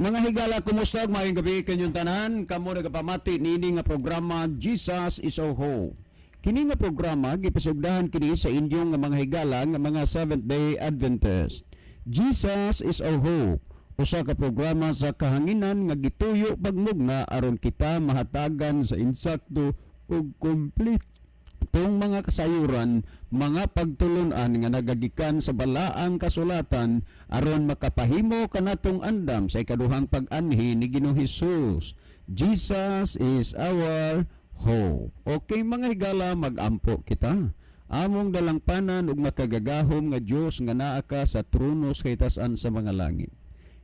Mga higala, kumusta? Maayong gabi kanyong tanan. Kamo nagapamati niini nga programa, Jesus is Our Hope. Kini nga programa gipasugdahan kini sa inyong nga mga higala nga mga Seventh Day Adventist. Jesus is Our Hope. Usa ka programa sa kahanginan nga gituyo pagmugna aron kita mahatagan sa insakto ug complete tong mga kasayuran, mga pagtulunan nga nagagikan sa balaang kasulatan aron makapahimo kanatong andam sa ikaduhang pag-anhi ni Ginoong Hesus. Jesus is our hope. Okay, mga higala, magampo kita. Among dalangpanan ug makagagahom nga Dios nga naa ka sa trono sa kitasan sa mga langit.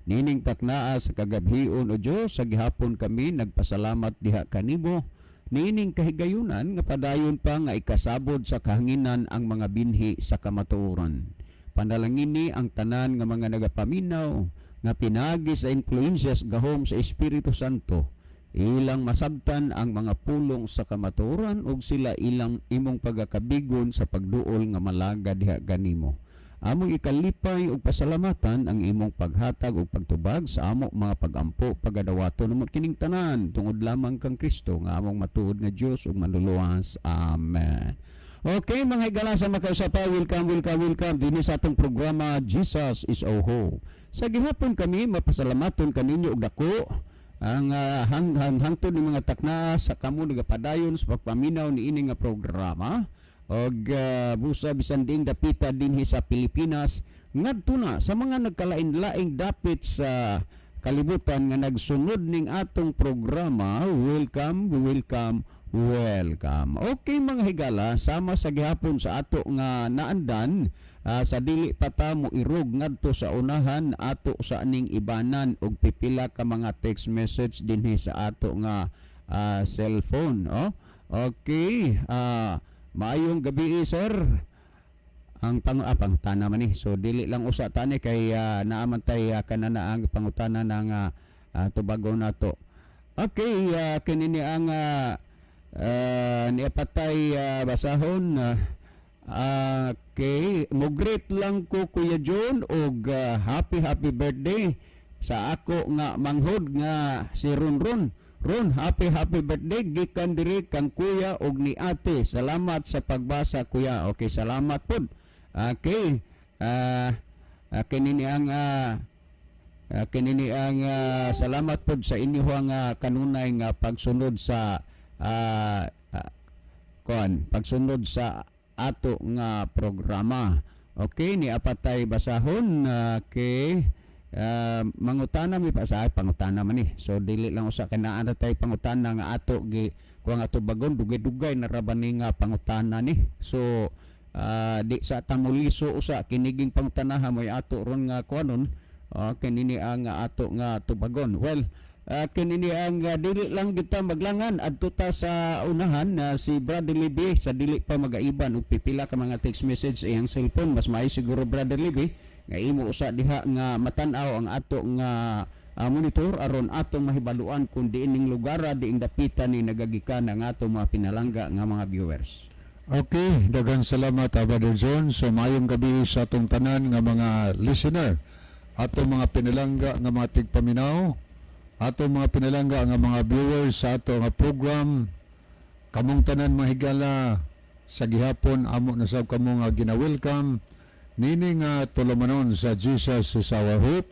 Nining taknaa sa kagabhion, o Dios, sa gihapon kami nagpasalamat diha kanimo niining kahigayunan nga padayon pa nga ikasabod sa kahanginan ang mga binhi sa kamatuoran. Panalangini ang tanan nga mga nagapaminaw nga pinagi sa impluensya sa gahom sa Espiritu Santo ilang masabtan ang mga pulong sa kamatuoran ug sila ilang imong pagakabigon sa pagduol nga malaga diha kanimo. Among ikalipay ug pasalamatan ang imong paghatag ug pagtubag sa amo mga pagampo, pagadawato namo kining tanan tungod lamang kang Kristo nga among matuod nga Dios ug manluluwas. Amen. Okay, mga higala, sa makausapa, welcome, welcome, welcome dinhi sa atong programa, Jesus is Our Hope. Sa gihapon kami mapasalamaton kaninyo og dako ang hang, hang, hangtod ni mga takna sa kamo nagapadayon sa pagpaminaw niini nga programa og busa bisan diing dapita dinhi sa Pilipinas ngadto na sa mga nagkalain-laing dapit sa kalibutan nga nagsunod ning atong programa. Welcome, welcome, welcome. Okay, mga higala, sama sa gihapon sa ato nga naandan, sa dili pa ta mo irog ngadto sa unahan, ato sa aning ibanan og pipila ka mga text message dinhi sa ato nga cellphone, oh. Okay, maayong gabi, sir. Ang pangutana man ni, so dili lang usa tani kay naaman tay kanana ang pangutana ng tubago nato. Okay, kini ni ang niapatay basahon. Okay, mo-greet lang ko, Kuya John, og happy happy birthday sa ako nga manghod nga si Ron Ron. Ron, happy happy birthday gikan diri kang kuya og ni ate. Salamat sa pagbasa, kuya. Okay, salamat pod. Okay. Kini ni ang salamat pod sa inyong kanunay nga pagsunod sa kuan, pagsunod sa ato nga programa. Okay, ni apatay basahon. Okay. Mangutana mi pa sa ay, pangutana man ni. So dili lang usa kay naa na tay pangutana nga ato gi kuang ato bagon, dugay-dugay na ra ba ni nga pangutana ni. So di sa tamuliso usa kiniging pangutanaha mo'y ato ron nga kuanon, kini ni ang ato nga tubagon. Well, kini ni ang dili lang kita maglangan, adto ta sa unahan na si Brother Libby sa dili pa magaiban og pipila ka mga text message sa iyang cellphone. Mas maayo siguro, Brother Libby, nga imo usa diha nga matan-aw ang ato nga monitor aron atong mahibaluan kung diin ning lugar, diing dapita ni nagagikan ang ato mga pinalangga nga mga viewers. Okay, daghang salamat, Brother John. So maayong gabi sa atong tanan nga mga listener, atong mga pinalangga nga mga tigpaminaw, atong mga pinalangga nga mga viewers sa ato nga program. Kamong tanan, mga higala, sa gihapon amo na sab kamo nga gina-welcome nini nga tulumanon sa Jesus is Our Hope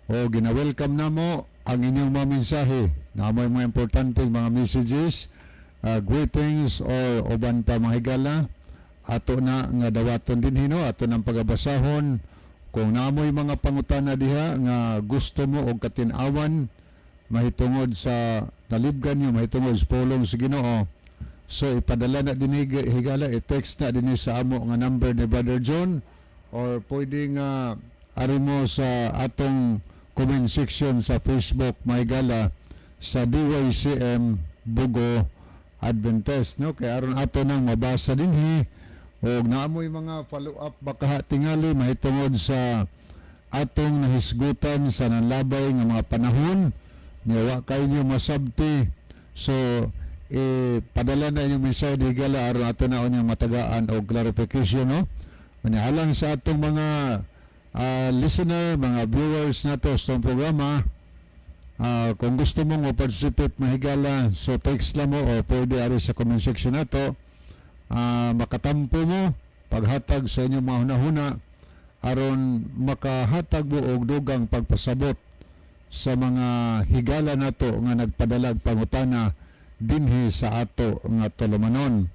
o gina-welcome namo ang inyong mga mensahe na amoy mga importante mga messages, greetings or uban pa, mga higala, ato na nga dawaton din hino ato ng pagabasahon. Kung naamoy mga pangutana diha nga gusto mo og katin-awan mahitungod sa nalibgan niyo mahitungod sa pulong sa Ginoo, so ipadala na din, higala, i-text na din sa amo nga number ni Brother John or pwede nga ari mo sa atong comment section sa Facebook, mga higala, sa DYCM Bogo Adventist, no, kay aron ato nang mabasa dinhi og naamoy mga follow up baka tingali mahitungod sa atong nahisgutan sa nanlabay nga mga panahon niya wa kay niyo masabti. So eh, padala na inyong mensahe, higala, aron ato na unyang matagaan og clarification, no. Unya alang sa atong mga listener, mga viewers nato sa atong programa. Kung gusto mo mo participate, mahigala, so text lang mo o pwede ari sa comment section nato. Makatampo mo paghatag sa inyong mga hunahuna aron makahatag mo og dugang pagpasabot sa mga higala nato nga nagpadalag pangutana dinhi sa ato nga tulumanon.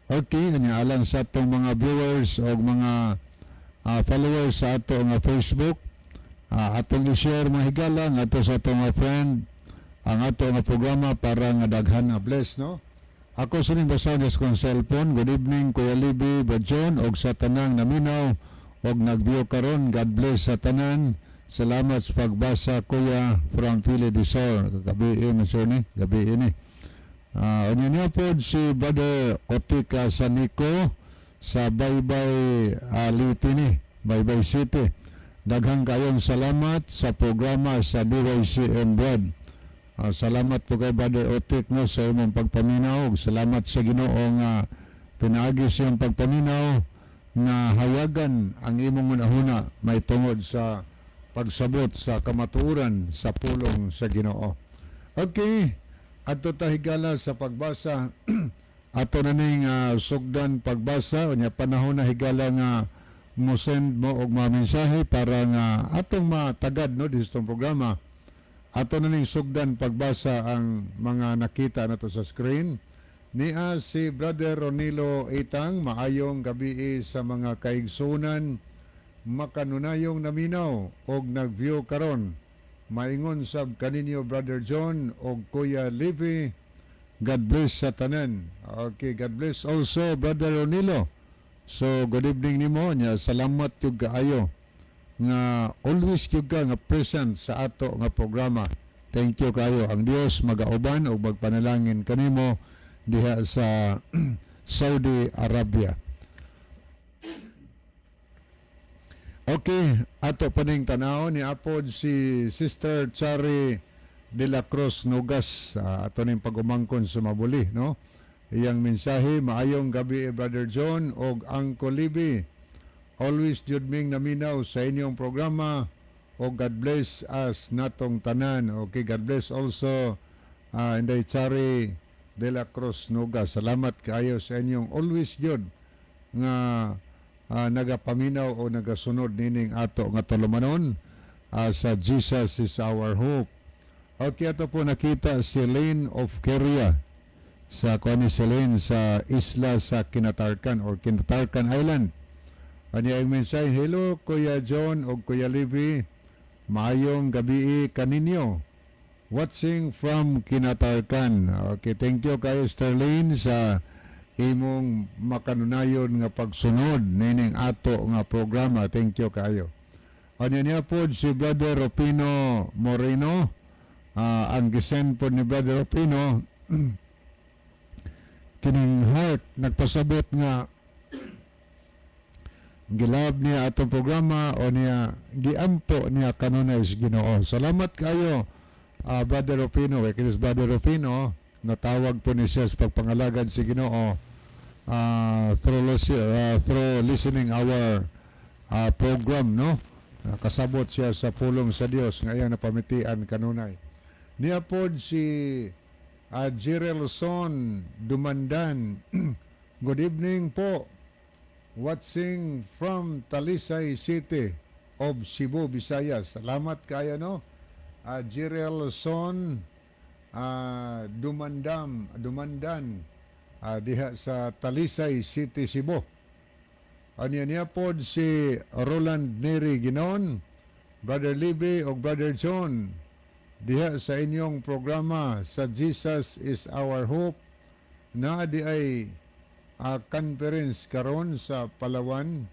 Okay, anya alang sa atong mga viewers o mga followers sa ato nga Facebook, atong i-share, mga higala, ngadto sa atong mga friend ang ato nga programa para nga daghan na bless, no? Ako sa ning basahon sa kong cellphone. Good evening, Kuya Libby, Bajon, og sa tanang naminaw og nag-view karon. God bless sa tanan. Salamat sa pagbasa, Kuya, from Philly Desor. Gabi ni sir ni, gabi ni. Unya niya pod si Brother Otika Sanico sa Baybay Liti ni, Baybay City. Daghang kayong salamat sa programa sa DYCM Brad. Salamat po kay Brother Otik, no, sa imong pagpaminaw. Ug salamat sa Ginoo nga pinaagi sa iyong pagpaminaw na hayagan ang imong hunahuna may tungod sa pagsabot sa kamatuoran sa pulong sa Ginoo. Okay, adto ta, higala, sa pagbasa. Ato na ning sugdan pagbasa. Unya panahon na, higala, nga mo send mo og mga mensahe para nga atong matagad, no, dito programa. Ato na ning sugdan pagbasa ang mga nakita nato sa screen. Nia si Brother Ronilo Itang, maayong gabi sa mga kaigsunan makanunayong naminaw og nag-view karon. Maingon sab kaninyo, Brother John og Kuya Levi. God bless sa tanan. Okay, God bless also, Brother Ronilo. So good evening nimo nya, salamat jud kaayo nga always gyud ka nga present sa ato nga programa. Thank you kayo. Ang Dios magauban ug magpanalangin kanimo diha sa Saudi Arabia. Okay, ato pa ning tanaw ni apod si Sister Chari de la Cruz Nogas, ato ning pag-umangkon sa mabuli, no? Iyang mensahe, maayong gabi, Brother John og Uncle Libby. Always jud ming naminaw sa inyong programa o God bless us natong tanan. Okay, God bless also, Inday Chari de la Cruz Nogas. Salamat kaayo sa inyong always jud nga nagapaminaw o nagasunod nining ato nga tulumanon sa Jesus is Our Hope. Okay, ato po nakita si Lane of Keria sa kuan ni Celine sa isla sa Kinatarkan or Kinatarkan Island. Anya ang mensahe, hello Kuya John o Kuya Levi, maayong gabi kaninyo. Watching from Kinatarkan. Okay, thank you kayo, Sterling, sa imong makanunayon nga pagsunod nining ato nga programa. Thank you kayo. Anya niya po si Brother Rupino Moreno. Ang gisend po ni Brother Rupino kining heart, nagpasabot nga gilab niya atong programa o niya giampo niya kanunay sa Ginoo. Salamat kayo, Brother Rufino. Kay kinis Brother Rufino, natawag po ni siya sa pagpangalagad sa Ginoo through listening our program, no? Kasabot siya sa pulong sa Dios nga iyang napamitian kanunay. Niya pod si Jirelson Dumandan. Good evening po. Watching from Talisay City of Cebu, Visayas. Salamat kayo, no? Jirelson Dumandan diha sa Talisay City, Cebu. Anya niya pod si Roland Neri Ginon, Brother Libby o Brother John, diha sa inyong programa sa Jesus is Our Hope, na di ay conference karon sa Palawan.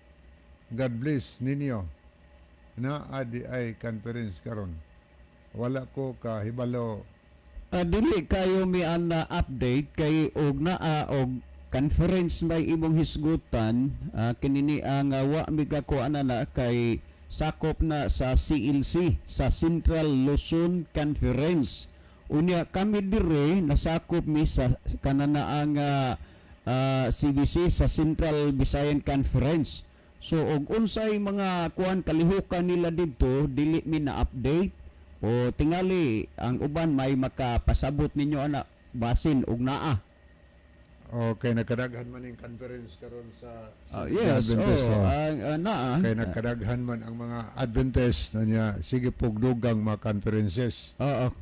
God bless ninyo. Na adi ay conference karon. Wala ko kahibalo. Dili kayo mi ana update kay og naa og conference may imong hisgutan, kini ni ang wa mi kakuan na kay sakop na sa CLC, sa Central Luzon Conference. Unya kami dire nasakop mi sa kanana ang CBC, sa Central Visayan Conference. So og unsay mga kuan kalihukan nila didto, dili mi na update. O tingali ang uban may makapasabot ninyo ana, basin og naa. Okay, nagkadaghan man yung conference karon sa Yes, Adventist, oh, oh. ang naa. Kay nagkadaghan man ang mga Adventist na niya sige pugdugang mga conferences. Oo.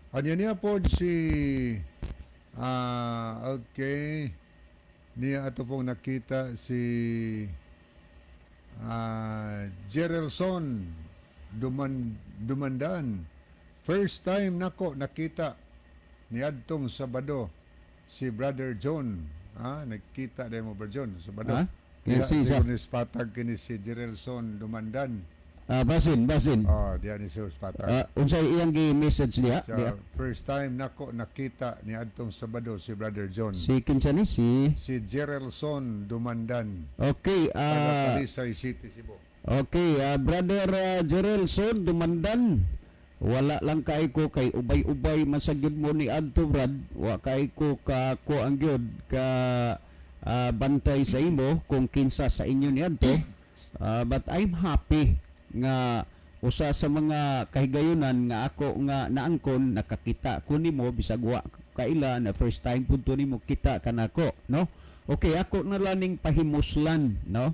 Anya niya po si okay, niya ato pong nakita si Geraldson Dumandan. First time nako nakita niadtong Sabado si Brother John. Nagkita din mo, Brother John, Sabado. Ha? Diha, Yes, isa. siguro ni Spatag kini si Geraldson Dumandan. Basin, basin. Oh, diha ni si Spatag. Unsay iyang gi-message diha? So, Diha? first time nako nakita ni adtong Sabado si Brother John. Si kinsa ni si Si Geraldson Dumandan. Okay, Taga Talisay City, Cebu. Okay, Brother Geraldson Dumandan. Wala lang kay ko kay ubay-ubay man sa gyud mo ni adto, Brad. Wa kay ko ka ko ang gyud ka bantay sa imo kung kinsa sa inyo ni adto. But I'm happy nga usa sa mga kahigayunan nga ako nga naangkon nakakita ko nimo bisag wa kaila na first time pud to nimo kita kanako, no? Okay, ako na lang ning pahimuslan, no?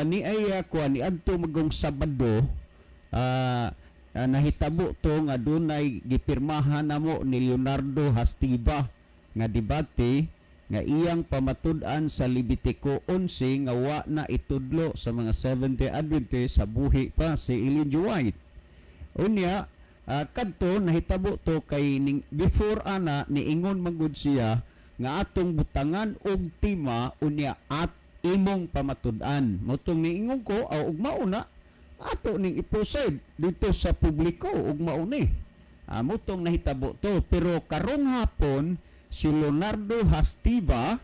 Ni ay kuan ni adto magong Sabado, nahitabo to nga dunay gipirmahan namo ni Leonardo Hastiva nga debate nga iyang pamatud-an sa Levitico 11 nga wa na itudlo sa mga Seventh-day Adventist sa buhi pa si Ellen G. White. Unya, kadto nahitabo to kay ning, before ana niingon man gud siya nga atong butangan og tema unya at imong pamatud-an. Motong niingon ko aw ug mauna ato ning i-proceed dito sa publiko ug mauni. Motong nahitabo to, pero karong hapon si Leonardo Hastiva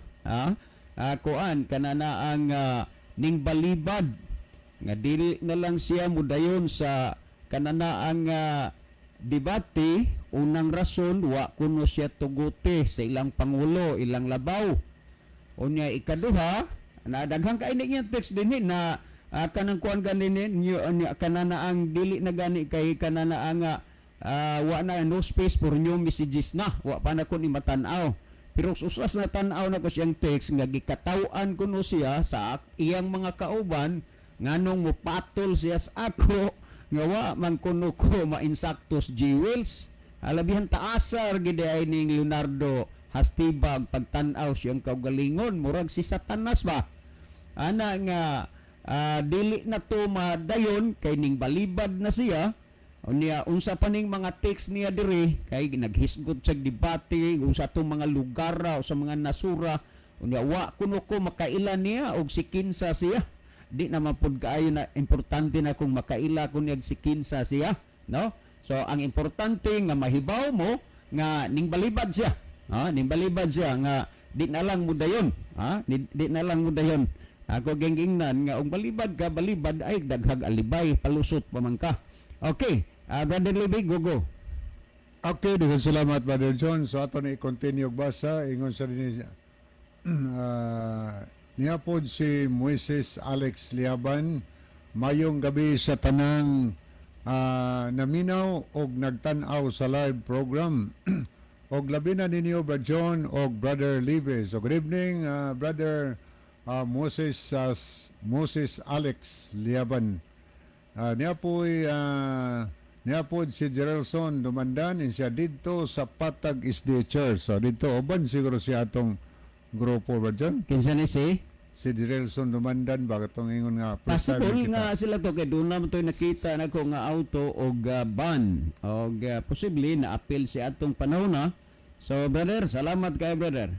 kuan kanana ang ning balibad nga dili na lang siya mudayon sa kanana ang debate. Unang rason, wa kuno siya tuguti sa ilang pangulo, ilang labaw. Unya ikaduha, na daghang kay ni iyang text dinhi na kanang kuan gani niyo kanana ang dili na gani kay kanana ang wa na no space for new messages na wa pa na ko ni matan-aw, pero usas na tan-aw na ko siyang text nga gikataw-an kuno siya sa iyang mga kauban nganong mopatol siya sa ako nga wa man kuno ko mainsaktos G. Wills. Alabihan taasar gid ay ning Leonardo Hastibag pagtan-aw siyang kaugalingon, murag si Satanas ba ana nga dili na to madayon kay ning balibad na siya. Unya unsa pa ning mga text niya diri kay naghisgot sa debate unsa tong mga lugar ra o sa mga nasura. Unya wa kuno ko makaila niya og si kinsa siya. Di naman pud kaayo na importante na kung makaila ko niya og si kinsa siya, no? So ang importante nga mahibaw mo nga ning balibad siya, ning balibad siya nga di na lang mo dayon, di na lang mo dayon. Ako gengingnan nga ung balibad ka balibad ay daghag alibay, palusot pa man ka. Okay, Brother Libby, go go. Okay, daghang salamat, Brother John. So ato na i-continue og basa ingon sa dinhi niya pod si Moises Alex Liaban. Mayong gabi sa tanang naminaw og nagtan-aw sa live program. Og labi na ninyo, Brother John og Brother Live. So good evening, Brother Moses Alex Liaban. Niya po si Geraldson Dumandan siya didto sa Patag SDA Church. So didto uban siguro siya atong grupo ba dyan? Kinsa ni si? Si Geraldson Dumandan ba katong ingon nga first time Possible nakita. Nga sila to kay doon naman to'y nakita nako nga auto og van og posible na appeal si atong panahon na. So brother, salamat kay brother.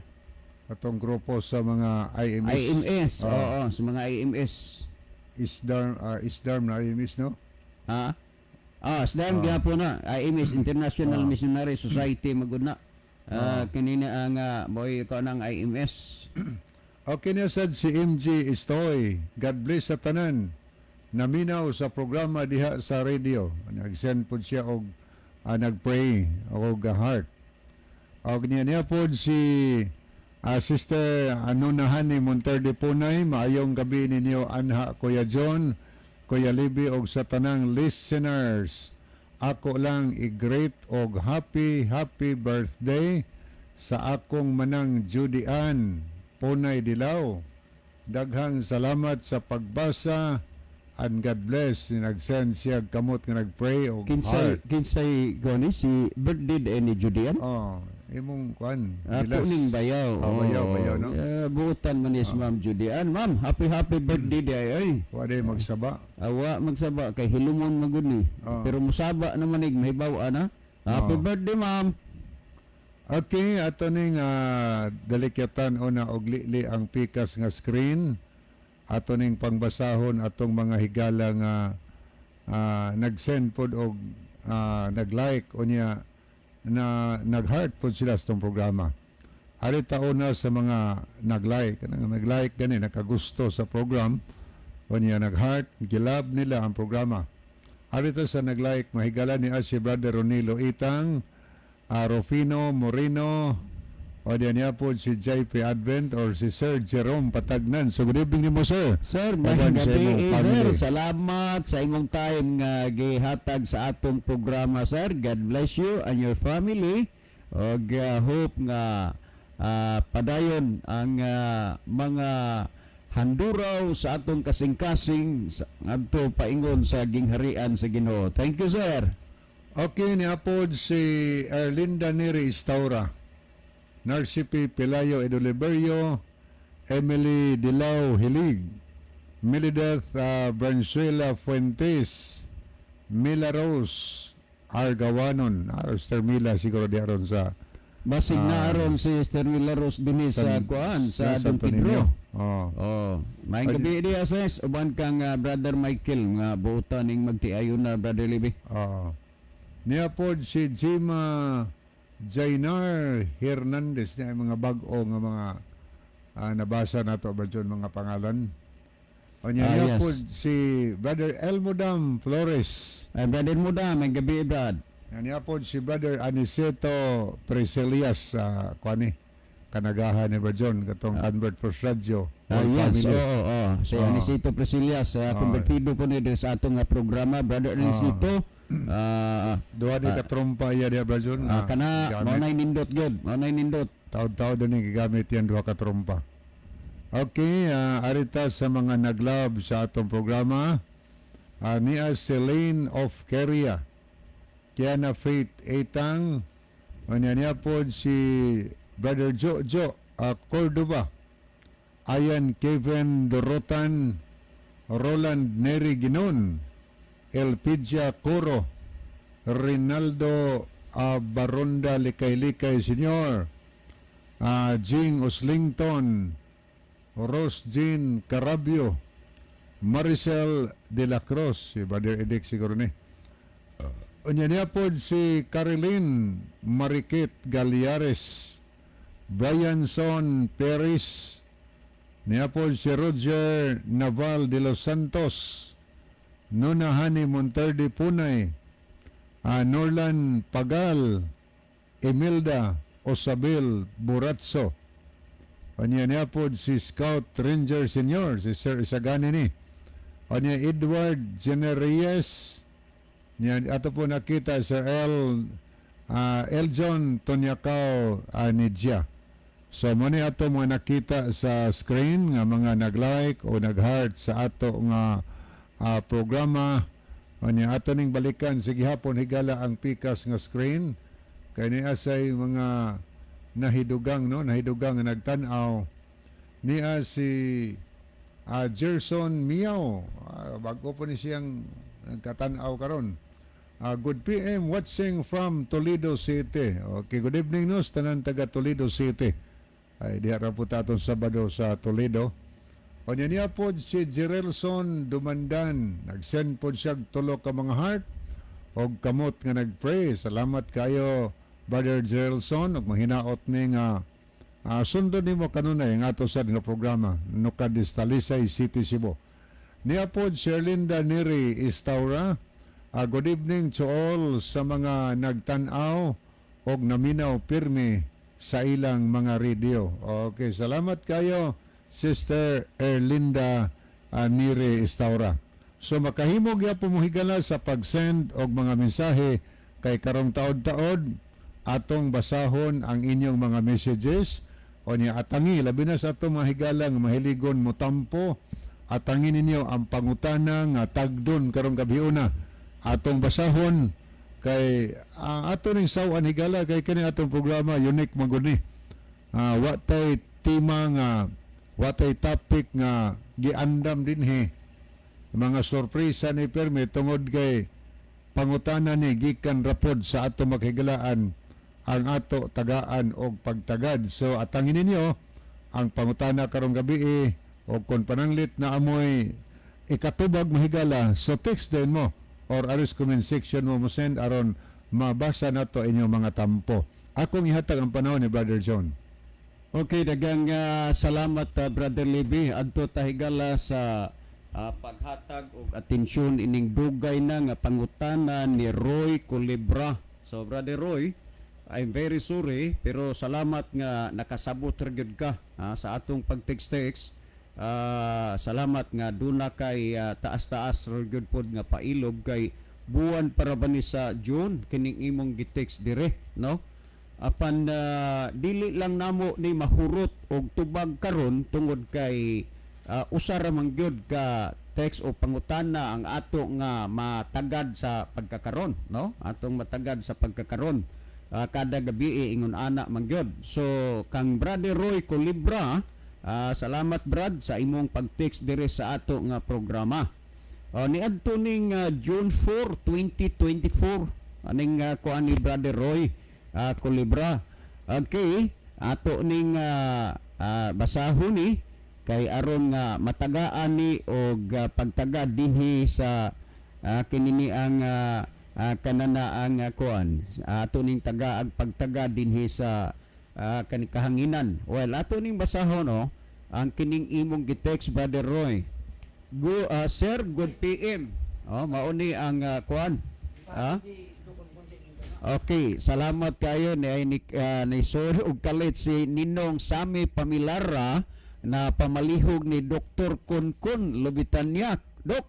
Atong grupo sa mga IMS. IMS, Oh. oo, sa mga IMS. Isdarm na IMS, no? Ha? SDAM gyapon na. IMS, International Missionary Society magud na. Kanina ang boy ko ng IMS. Okay na sad si MG Istoy. God bless sa tanan. Naminaw sa programa diha sa radio. Nag-send po siya og nag-pray og heart. Og niya niya po si Sister Anunahani Monterde Punay. Maayong gabi ninyo anha, Kuya John, Kuya Libby og sa tanang listeners. Ako lang i-greet og happy happy birthday sa akong manang Judy Ann Punay Dilaw. Daghang salamat sa pagbasa and God bless." Nag-send siya kamot nga nag-pray og Kinsay heart. Kinsay gani si birthday day ni Judy Ann? Oh, imong kuan. Ako ning bayaw. Oh, bayaw, bayaw, no? Yeah, buotan man ni si Ma'am Judy Ann. Ma'am, happy happy birthday day ay. Wa day magsaba. Awa magsaba kay hilumon magud ni. Pero musaba naman ig mahibaw ana. Happy birthday, ma'am. Okay, ato ning dalikyatan una og lili ang pikas nga screen. Ato ning pangbasahon atong mga higala nga nag-send pod og nag-like unya na nag-heart pod sila sa atong programa. Ari ta una sa mga nag-like, kanang nag-like gani, nakagusto sa program unya nag-heart, gilab nila ang programa. Ari ta sa nag-like, mahigala ni si Brother Ronilo Itang, Rufino Moreno, o diyan niya po si JP Advent or si Sir Jerome Patagnan. So good evening nimo, sir. Sir, Uban maayong sa gabi imong eh, sir. family. Salamat sa imong time nga gihatag sa atong programa, sir. God bless you and your family. Og hope nga padayon ang mga handuraw sa atong kasing-kasing ngadto paingon sa gingharian sa Ginoo. Thank you, sir. Okay, niapod si Erlinda Neri Istaura, Narcipi Pelayo Edoliberio, Emily Dilao Hilig, Milideth Branzuela Fuentes, Mila Rose Argawanon, Sister Mila siguro di aron sa Basig na aron si Sister Mila Rose dinhi sa kuan sa Don Santo Pedro. Niño. Oh. Oh, maayong gabi diya, sis. Uban kang Brother Michael nga buotan ning magtiayon na, Brother Libby. Oo. Niya pod si Jima Jainar Hernandez, niya ang mga bag-o nga mga nabasa nato ba dyan mga pangalan. O niya, niya pod si Brother Elmodam Flores. Ay, Brother Muda, maayong gabi, Brad. Niya pod si Brother Aniceto Preselias sa kuani kanagahan ni Brother katong Convert First Radio. Ah, All yes, family. oo. Si Anicito Presilias, konvertido po ni diri sa atong programa, Brother Anicito. Duha ni katrompa iya diya, Brother John. Kana gamit. mao nay nindot gyud, mao nay nindot. Taod-taod na gigamit yan duha ka trompa. Okay, arita sa mga nag-love sa atong programa. Niya Celine of Keria. Kiana Faith Etang. Unya niya po si Brother Jojo Cordova. Ayan Kevin Dorotan. Roland Neri Ginon. Elpidia Coro. Rinaldo Baronda Likay-Likay Senior. Jing Oslington, Rose Jean Carabio, Maricel de la Cruz, si Brother Edic siguro ni. Unya niya po si Caroline Marikit Galiares, Brian Son Perez, niya po si Roger Naval de los Santos, Nuna Hani Monterde Punay, Norlan Pagal, Emilda Osabel Buratso. Unya niya po si Scout Ranger Senior, si Sir Isagani ni. Unya Edward Generries, niya ato po nakita Sir Eljon Tonyakaw Anidja. So mo ni ato mga nakita sa screen nga mga nag-like o nag-heart sa ato nga programa. Unya ato ning balikan sige hapon higala ang pikas nga screen kay niya say mga nahidugang, no, nahidugang nga nagtan-aw. Niya si Gerson Miao, bago po ni siyang nagkatan-aw karon. "Good PM, watching from Toledo City." Okay, good evening no sa tanan taga Toledo City. Ay diha ra po ta atong Sabado sa Toledo. Unya niya po si Gerelson Dumandan. Nag-send po siya tulo ka mga heart og kamot nga nag-pray. Salamat kayo, Brother Gerelson, ug mahinaot ni nga sundon nimo kanunay ang ato sad nga programa Nukad Talisay City, Cebu. Niya po Sherlinda Neri Istaura. "Good evening to all sa mga nagtan-aw og naminaw pirmi sa ilang mga radio." Okay, salamat kayo, Sister Erlinda Neri Istaura. So makahimo gyapon mo, higala, sa pag-send og mga mensahe kay karong taod-taod atong basahon ang inyong mga messages. O niya atangi, labi na sa atong mga higala nga mahiligon mo tampo, atangi ninyo ang pangutana nga tagdon karong gabiuna. Atong basahon kay ang ato ning sawan, higala, kay kani atong programa unique man gud ni. Wa tay tema nga, wa tay topic nga giandam dinhi. Mga sorpresa ni permi tungod kay pangutana ni gikan rapod sa ato makhigalaan ang ato tagaan og pagtagad. So atangin ninyo ang pangutana karong gabi o kung pananglit na amoy ikatubag, mahigala, so text din mo or aris comment section mo mo send aron mabasa nato inyong mga tampo. Akong ihatag ang panahon ni Brother John. Okay, daghang salamat, Brother Libby. Adto ta, higala, sa paghatag og atensyon ining dugay na nga pangutana ni Roy Colibra. So Brother Roy, I'm very sorry pero salamat nga nakasabot ra gyud ka sa atong pag-text-text. Salamat nga duna kay taas-taas ra gyud pod nga pailob kay buwan para ba ni sa June kining imong gi-text dire, no? Apan dili lang namo ni mahurot og tubag karon tungod kay usa ra man gyud ka text o pangutana ang ato nga matagad sa pagkakaron, no? Atong matagad sa pagkakaron kada gabi ingon ana man gyud. So kang Brother Roy Colibra, salamat, Brad, sa imong pag-text dire sa ato nga programa. Niadto ning June 4, 2024 aning kuan ni Brother Roy Colibra. Okay, ato ning basahon ni kay aron nga matagaan ni og pagtaga dinhi sa kinini ang kanana ang kuan ato ning taga ag pagtaga dinhi sa kani kahanginan. Well, ato ning basahon, no, ang kining imong gi-text, Brother Roy. Go, sir, good PM. Oh, mao ni ang kuan. Ah? Okay, salamat kayo ni Sir ug kalit si Ninong Sami Pamilara na pamalihog ni Dr. Kunkun Lubitanya. Dok,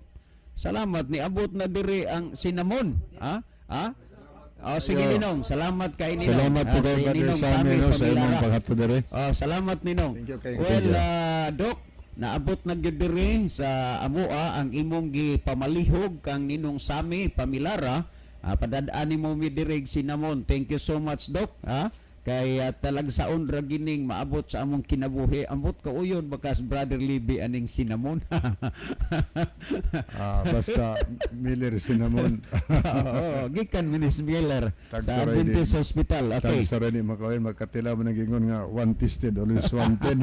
salamat ni abot na diri ang cinnamon. Ha? Ha? Oh, sige. Ayo. Ninong, salamat kay Ninong. Salamat po Ah, kay si Brother Ninong Sammy, Sami no, sa imong Pamilara. paghatod diri. Oh, salamat, Ninong. Thank you kay- Well, thank you. Dok, naabot na gyud diri sa amoa ang imong gipamalihog kang Ninong Sami Pamilara. Padad-an nimo mi diri cinnamon. Thank you so much, Dok. Ha? Kay talagsaon ra gining maabot sa among kinabuhi. Ambot kauyon bakas, Brother Libby, aning cinnamon. Basta Miller cinnamon. Oo, gikan Minis Miller sa Tagsaray Adventist din. Hospital. Okay. Tag sa ni makawen magkatila mo nang gingon nga one tasted, always wanted.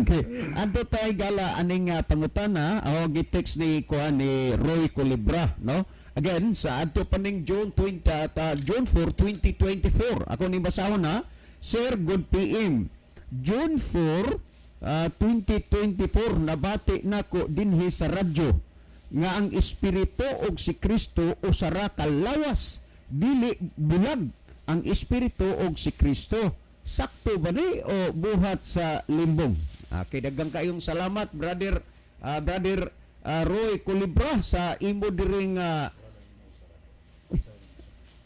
Okay. Adto tay, gala, aning pangutana o gi-text ni kuan ni Roy Colibra, no? Again, sa adto pa ning June 20 at June 4, 2024. Ako ning basahon ha. Sir, good PM. June 4, 2024 nabati nako dinhi sa radyo nga ang espiritu og si Kristo usa ra ka lawas, dili bulag ang espiritu og si Kristo. Sakto ba ni o buhat sa limbong? Okay, daghang kayong salamat, Brother Roy Colibra, sa imo diring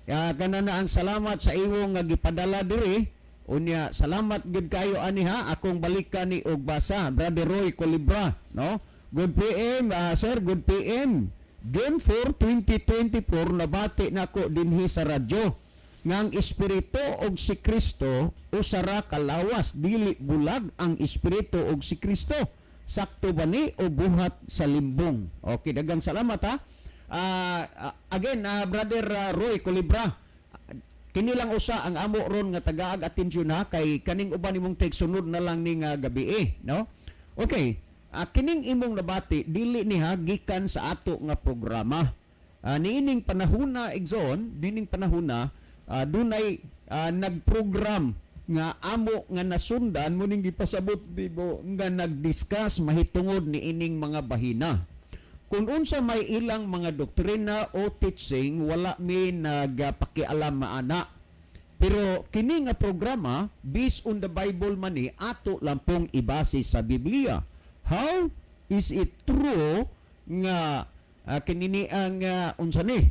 kanana ang salamat sa imong nga gipadala diri. Unya salamat gid kayo ani ha. Akong balikan ni og basa, Brother Roy Colibra, no? Good PM, sir, good PM. June 4, 2024 nabati nako dinhi sa radyo nga ang espiritu og si Kristo usa ra ka lawas, dili bulag ang espiritu og si Kristo. Sakto ba ni o buhat sa limbong? Okay, daghang salamat ha. Again, Brother Roy Colibra, kini lang usa ang amo ron nga tagaag atensyon ha, kay kaning uban nimong text sunod na lang ning gabi eh, no? Okay. Kining imong nabati dili ni ha gikan sa ato nga programa. Niining panahuna, Exxon, dining panahuna dunay nagprogram nga amo nga nasundan mo ning gipasabot dibo nga nagdiscuss mahitungod niining mga bahina. Kung unsa may ilang mga doktrina o teaching, wala mi nagpakialam maana. Pero kini nga programa, based on the Bible man ni, ato lang pong ibase sa Biblia. How is it true nga Kinini ang unsa ni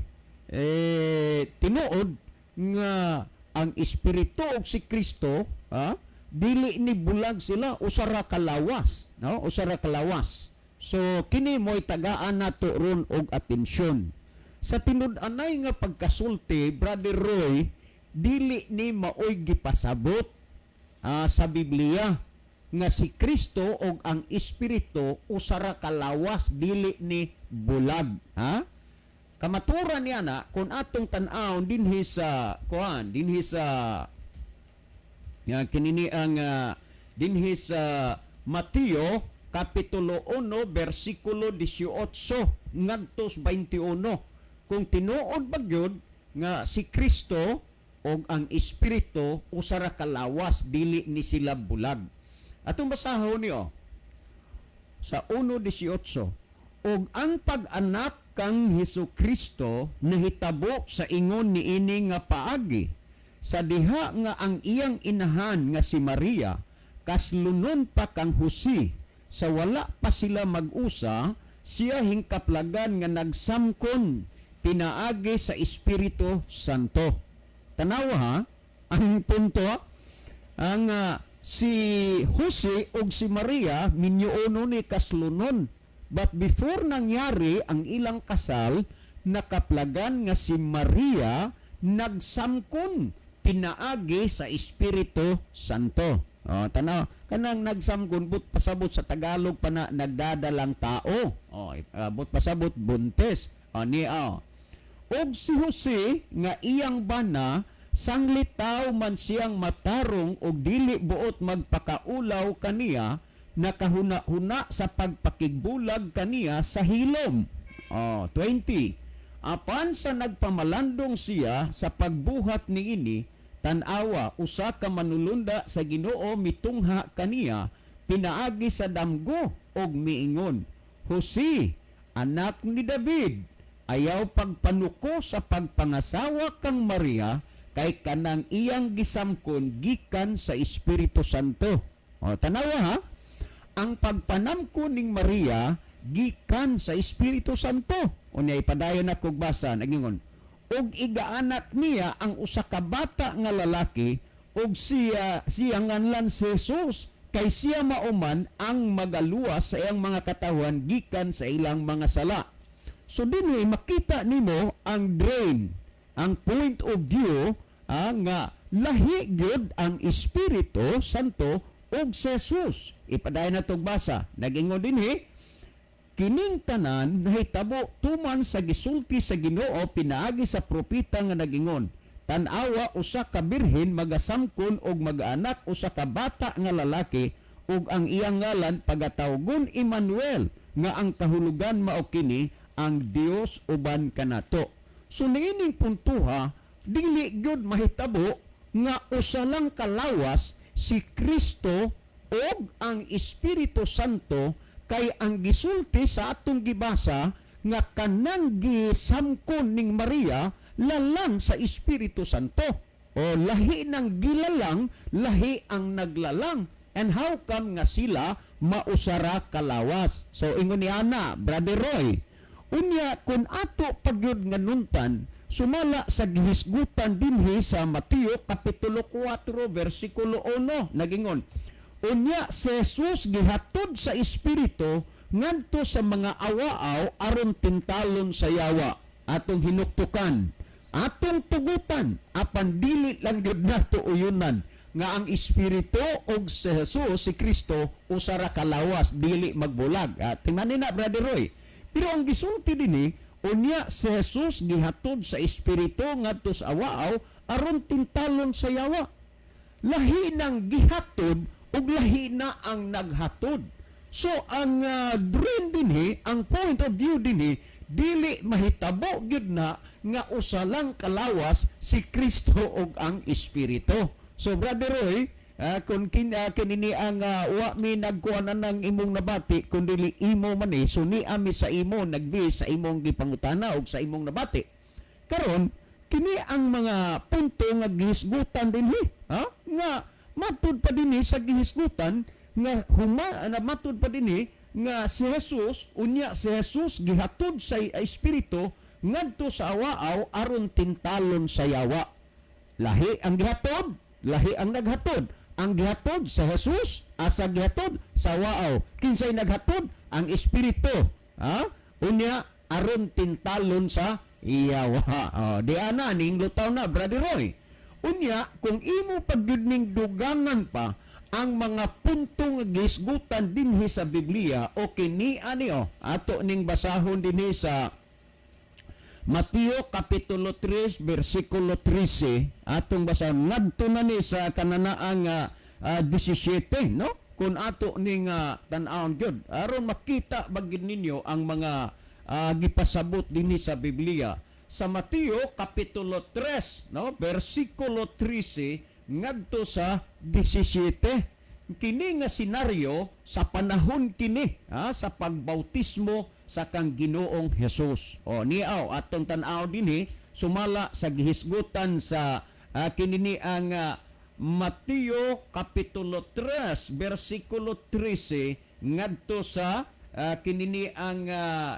eh tinuod nga ang Espiritu ug si Kristo, ha, dili ni bulag sila, usa ra kalawas, no? Usa ra kalawas. So kini mo'y tagaan nato ron og atensyon. Sa tinud-anay nga pagkasulti, Brother Roy, dili ni maoy gipasabot sa Biblia nga si Kristo og ang Espiritu usa ra kalawas, dili ni bulag, ha. Kamaturan niya na kung atong tan-awon dinhi sa kuan, dinhi sa nga kinini ang dinhi sa Mateo kapitulo 1 bersikulo 18 ngadto sa 21, kung tinuod ba gyud nga si Kristo og ang Espiritu usa ra kalawas, dili ni sila bulag. Atong basahon niyo sa 1:18: "Ug ang pag-anak kang Hesus Kristo nahitabo sa ingon niini nga paagi: sa diha nga ang iyang inahan nga si Maria kaslunon pa kang Jose, sa wala pa sila mag-usa, siya hingkaplagan nga nagsamkon pinaagi sa Espiritu Santo." Tanawa ha, ang punto ha, ang si Jose ug si Maria minyuono ni kaslunon. But before nangyari ang ilang kasal, nakaplagan nga si Maria nagsamkon pinaagi sa Espiritu Santo. Oh, tanaw, kanang nagsamkon, but pasabot sa Tagalog pa na nagdadalang tao. Oh, but pasabot buntis. Oh, ni oh. Ug si Jose nga iyang bana, sanglitaw man siyang matarong og dili buot magpakaulaw kaniya, nakahuna-huna sa pagpakigbulag kaniya sa hilom. Oh, 20. Apan sa nagpamalandong siya sa pagbuhat niini, tan-awa, usa ka manulunda sa Ginoo mitungha kaniya pinaagi sa damgo og miingon, "Jose, anak ni David, ayaw pagpanuko sa pagpangasawa kang Maria, kay kanang iyang gisamkon gikan sa Espiritu Santo." O, tanawa ha, ang pagpanamko ning Maria gikan sa Espiritu Santo. Unya ipadayon na kog basa, nagingon, "Ug igaanak niya ang usa ka bata nga lalaki, ug siya siya nganlan si Jesus, kay siya mauman ang magaluwas sa iyang mga katawhan gikan sa ilang mga sala." So dinhi makita nimo ang drain, ang point of view nga lahi gyud ang Espiritu Santo ug si Jesus. Ipadayon na tong basa. Nagingon dinhi, "Kining tanan nahitabo tuman sa gisulti sa Ginoo pinaagi sa propeta nga nagingon, 'Tan-awa, usa ka birhen magasamkon og magaanak usa ka bata nga lalaki, ug ang iyang ngalan pagatawgon Emmanuel, nga ang kahulugan mao kini, ang Dios uban kanato.'" So niining puntuha, dili gyud mahitabo nga usa lang kalawas si Kristo og ang Espiritu Santo, kay ang gisulti sa atong gibasa nga kanang gisamkon ning Maria lalang sa Espiritu Santo. O lahi ng gilalang, lahi ang naglalang. And how come nga sila mausara kalawas? So ingon ni ana, Brother Roy, unya kung ato pagyud nga nuntan sumala sa gihisgutan dinhi sa Mateo kapitulo 4 versikulo 1, nagingon, "Unya si Jesus gihatod sa Espiritu ngadto sa mga awaaw aron tintalon sa yawa." Atong hinuktukan, atong tugutan, apan dili lang gyud nato uyunan nga ang Espiritu og si Jesus, si Kristo, usa ra kalawas, dili magbulag. Tingnan ni na, Brother Roy. Pero ang gisulti dinhi, "Unya si Jesus gihatod sa Espiritu ngadto sa awaaw aron tintalon sa yawa." Lahi ng gihatod ug lahi na ang naghatod. So ang dream dinhi, ang point of view dinhi, dili mahitabo gyud na nga usa lang kalawas si Kristo ug ang Espiritu. So Brother Roy, kung kinini ang wa mi nagkuanan ng imong nabati, kun dili imo man ni, so ni ami sa imo nagbi sa imong gipangutana ug sa imong nabati. Karon, kini ang mga punto nga gihisgutan dinhi, ha? Nga matud pa dinhi sa gihisgutan nga huma na matud pa dinhi nga si Jesus, unya si Jesus gihatod sa Espiritu ngadto sa awaaw aron tintalon sa yawa. Lahi ang gihatod, lahi ang naghatod. Ang gihatod sa Jesus, asa gihatod sa awaaw. Kinsay naghatod? Ang Espiritu. Ha? Unya aron tintalon sa yawa. Oh, di ana ning lutaw na, Brother Roy. Unya kung imo pagyud ning dugangan pa ang mga puntong gisgutan dinhi sa Biblia o kini ani, oh, ato ning basahon dinhi sa Mateo Kapitulo 3 versikulo 13, atong basahon ngadto na ni sa kananaang 17, no, kung ato ning tan-awon gyud aron makita ba gyud ninyo ang mga gipasabot dinhi sa Biblia sa Mateo Kapitulo 3, no, versikulo 13 ngadto sa 17. Kini nga senaryo sa panahon kini, ha, sa pagbautismo sa kang Ginoong Hesus. O niaw atong tan-aw dinhi sumala sa gihisgutan sa kini ni ang Mateo Kapitulo 3 versikulo 13 ngadto sa kini ni ang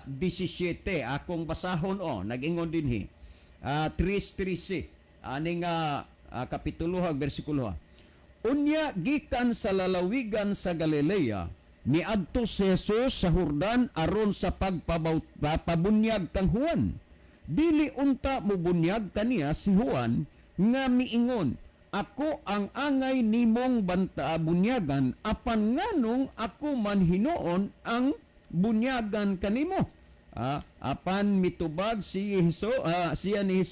17. Akong basahon, o nag-ingon dinhi 3:13 ani nga kapitulo ha, bersikulo ha. Unya gikan sa lalawigan sa Galilea, niadto si Jesus sa Jordan aron sa pagpabunyag kang Juan. Dili unta mobunyag kaniya si Juan nga miingon, "Ako ang angay nimong banta bunyagan, apan nganong ako man hinuon ang bunyagan kanimo?" Apan mitubag si Jesus, siya ni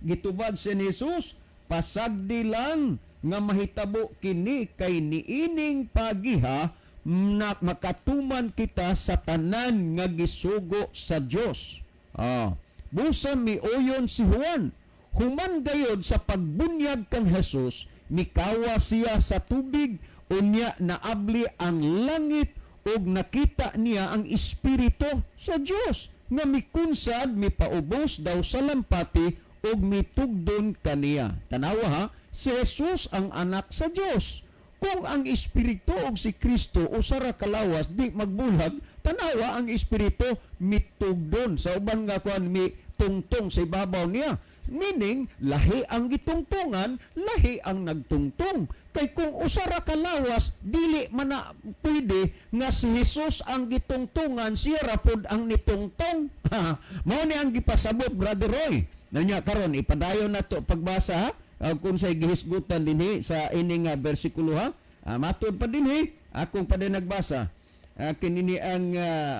gitubag siya ni Jesus, "Pasagdi lang nga mahitabo kini kay niining pagiha na makatuman kita sa tanan nga gisugo sa Dios." Busa miuyon si Juan. Human gayod sa pagbunyag kang Jesus, mikawa siya sa tubig, unya naabli ang langit ug nakita niya ang Espiritu sa Dios nga mikunsad, mipaubos daw sa lampati ug mitugdon kaniya. Tanawa ha, si Jesus ang anak sa Dios. Kung ang Espiritu ug si Kristo usa ra kalawas, di magbulag. Tanawa, ang Espiritu mitugdon sa uban nga kuan, mi tungtong sa ibabaw niya. Meaning, lahi ang gitungtungan, lahi ang nagtungtong. Kay kung usa ra kalawas, dili man na pwede nga si Jesus ang gitungtungan, siya ra pod ang nitungtong. Mao ni ang gipasabot, Brother Roy. Nanya karon ipadayon nato pagbasa ha. Kung say gihisgutan dinhi sa ining bersikulo ha. Matud pa dinhi akong pa din nagbasa. Kini ni ang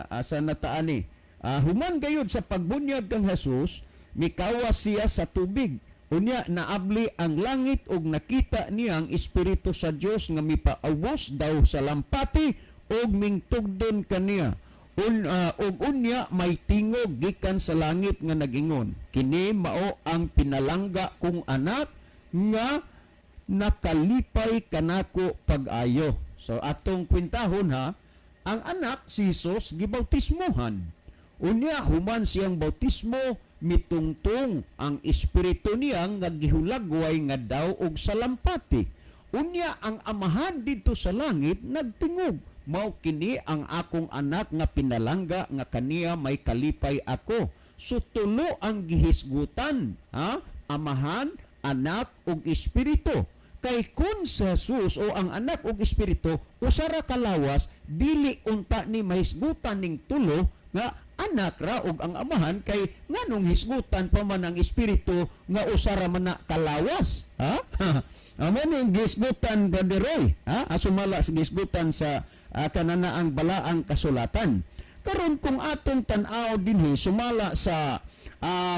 asa nataan ni. Human gayud sa pagbunyag kang Jesus, mikawas siya sa tubig. Unya naabli ang langit ug nakita niya ang Espiritu sa Dios nga mipaawos daw sa lampati ug mingtugdon kaniya. Ug unya may tingog gikan sa langit nga nagingon, "Kini mao ang pinalangga kong anak nga nakalipay kanako pag-ayo." So atong kwentahon ha, ang anak si Jesus gibautismohan. Unya human siyang bautismo, mitungtong ang Espiritu niyang nga gihulagway nga daw og salampati. Unya ang Amahan didto sa langit nagtingog, "Mao kini ang akong anak nga pinalangga nga kaniya may kalipay ako." So tulo ang gihisgutan, ha? Amahan, Anak ug Espiritu. Kay kung si Jesus o ang Anak ug Espiritu usa ra kalawas, dili unta ni mahisgutan ning tulo nga Anak ra ug ang Amahan, kay nganong hisgutan pa man ang Espiritu nga usa ra man na kalawas, ha? Amo ning gisgutan, Brother Roy, ha, asumala sa gisgutan sa kananaang balaang kasulatan. Karon kung atong tan-aw dinhi sumala sa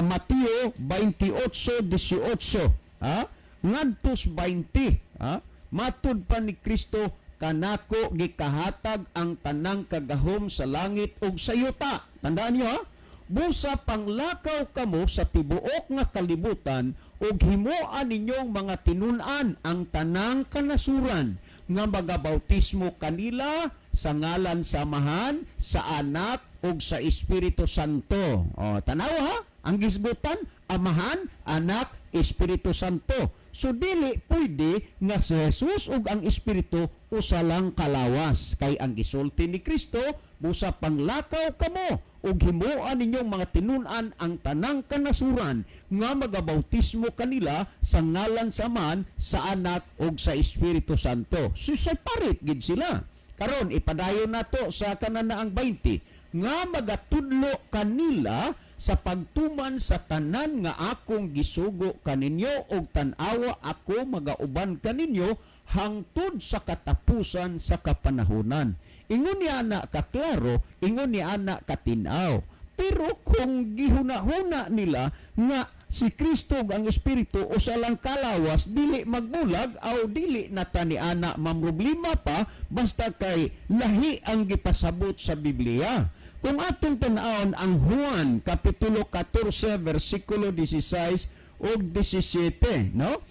Mateo 28:18, ha, ngadto sa 20, ha, matud pa ni Kristo, "Kanako gikahatag ang tanang kagahom sa langit ug sa yuta." Tandaan niyo ha, "Busa panglakaw kamo sa tibuok nga kalibutan ug himoa ninyong mga tinun-an ang tanang kanasuran nga magabautismo kanila sa ngalan sa Amahan, sa Anak ug sa Espiritu Santo." O, tanawa ha, ang gisgutan, Amahan, Anak Espiritu Santo. So dili pwede nga si Jesus ug ang Espiritu usa lang kalawas, kay ang gisulti ni Kristo, "Busa panglakaw kamo ug himoa ninyong mga tinun-an ang tanang kanasuran nga magabautismo kanila sa ngalan sa Amahan, sa Anak ug sa Espiritu Santo." So separate gid sila. Karon, ipadayon nato sa kananaang 20, nga magatudlo kanila sa pagtuman sa tanan nga akong gisugo kaninyo, ug tan-awa, ako magauban kaninyo hangtod sa katapusan sa kapanahonan. Ingon niya na kaklaro, ingon niya na katinaw. Pero kung gihuna-huna nila nga si Kristo ug ang Espiritu usa lang kalawas, dili magbulag aw dili na ta ni ana mamroblema pa, basta kay lahi ang gipasabot sa Biblia. Kung atong tan-awon ang Juan kapitulo 14 versikulo 16 ug 17, no?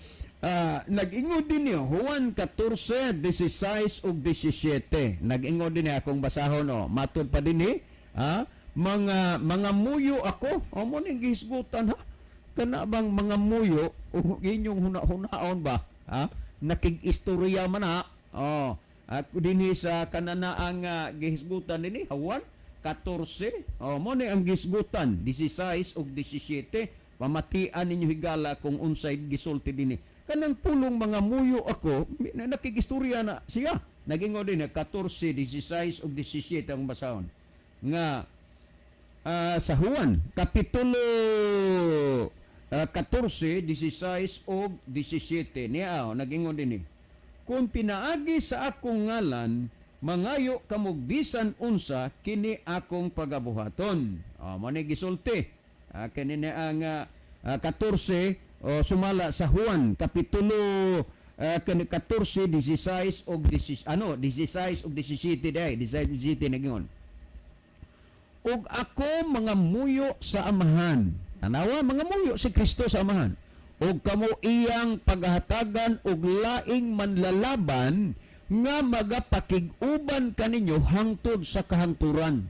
Nag-ingon din niyo Juan 14, 16 ug 17. Nag-ingon din niya, akong basahon, no. Matud pa din ni, mga muyo ako. O mo ning gihisgutan, ha. Kana bang mga muyo o inyong huna-hunaon ba? Ha? Nakig-istorya man ha. Oh, at dinhi sa kananaang gihisgutan dinhi Juan 14. Oh, mo ni ang gisgutan 16 ug 17. Pamatian ninyo, higala, kung unsay gisulti dinhi. Kanang pulong "mga muyo ako", nakigistorya na siya. Nagingon din 14, 16 ug 17 ang basahon. Nga sa Juan kapitulo 14, 16 ug 17 niya, oh, nagingon dinhi. "Kung pinaagi sa akong ngalan mangayo kamog bisan unsa, kini akong pagabuhaton." Oh, mo ni gisulti. Kini na ang 14, oh, sumala sa Juan kapitulo kani 14, 16 ug 16, ano, 16 ug 17 dai, 16 17, nagingon. "Ug ako mga muyo sa Amahan." Tanawa, mga muyo si Kristo sa Amahan. "Ug kamo iyang paghatagan og laing manlalaban nga magapakig-uban kaninyo hangtod sa kahangturan."